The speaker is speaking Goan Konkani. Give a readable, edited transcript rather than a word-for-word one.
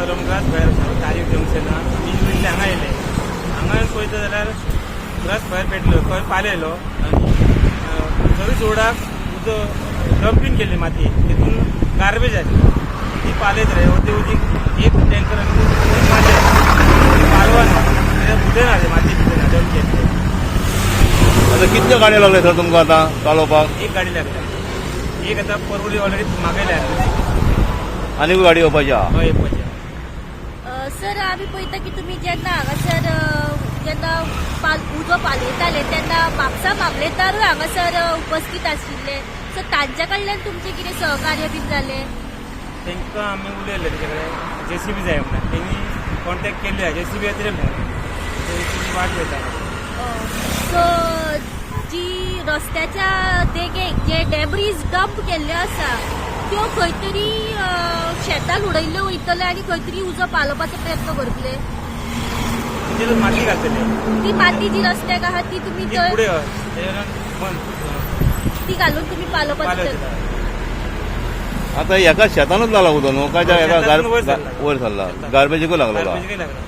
कळम ग्रास फायर तारीफ जंक्शना आमी इमिडिएटली हांगा येयले. हांगा येवन पळयता जाल्यार ग्रास फायर पेटलो खंय पालयलो आनी थंयच रोडाक उजो डंपींग केल्ली माती, तितून गार्बेज आसली, ती पालयत रे ते उदीक एक टँकर आनी माती पालवाना भितर ना, माती भितर ना डंप केल्ली. आतां कितल्यो गाडयो लागले सर तुमकां आतां चालोवपाक? एक गाडी लागल्या. एक आतां परवरी ऑलरेडी मागयल्या. आनीकूय गाडी येवपाची आहा? हय, येवपाची. सर, आमी पळयता की तुमी जेन्ना हांगासर जेन्ना उजो पालयताले तेन्ना म्हापसा मामलेदारूय हांगासर उपस्थित आशिल्ले. सो तांच्या कडल्यान तुमचें कितें सहकार्य बीन जालें? तांकां आमी उलयले तेजे कडेन, जेसीबी जाय म्हणून. तेणी कॉन्टेक्ट केल्ले, जेसीबी येतले म्हणून. जेसीबी वाट पळयता. सो जी रस्त्याच्या देगेक जे डेब्रीज डंप केल्ले आसा त्यो खंय तरी शेतान उडयल्ल्यो वयतले आनी खंय तरी उजो पालोवपाचो प्रयत्न करतले. तेजेर माती घालतले. ती माती जी रस्त्याक आहा ती तुमी ती थंय फुडें, हय, तेजेर बंद ती घालून तुमी पालोवपाचो पालयतले. प्रयत्न. आतां एका शेतानूच लागला उदो न्हू काय? हय, एका शेतांतून वयर सरला. वयर सरला. शेतांत. गार्बेजीकूय लागलेलो? गार्बेजीकय लागला.